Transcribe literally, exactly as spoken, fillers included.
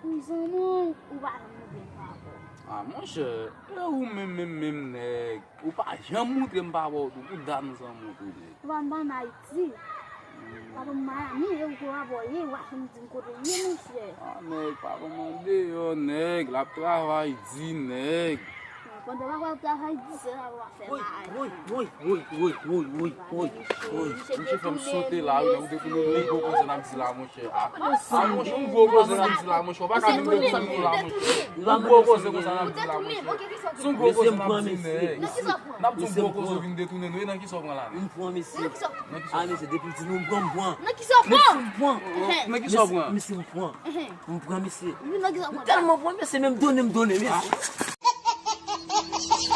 Zanmi, ou pa janm montre m pa wè w. Ah, monchè, e ou menm, menm, menm, nèg. Ou pa janm montre m pa wè w tou, pou dat m zanmi w tou, nèg. Ou pa m pa ann Ayiti. Papa m Miami, e ou pa wè w, ou pa janm di m kote w ye, monchè. Ah, nèg, papa m andeyò, nèg, l ap travay di, nèg. Pandan papa ap travay di, se sa w ap fè la. Woy, woy, woy, woy, woy, woy, woy, woy, woy. Misye fè m sote la, wi, lè ou detounen, yon gwo koze n ap di la, monchè. Ah, ah, monchè, yon gwo koze n ap di la, monchè. Ou pa ka vin detounen nou la, monchè. Yon gwo koze konsa n ap di la, monchè. Se yon gwo koze n ap di, nèg. N ap di yon gwo koze ou vin detounen nou, e nan kisa w pran la, nèg? M pran mesye. Nan kisa w pran? Ah, mesye, depi l di nou m pran, m pran. Nan kisa w pran? Mesye, m pran. Nan kisa w pran? Mesye, m pran. M pran, mesye. M tèlman pran, mesye, men m donnen, m donnen, mesye.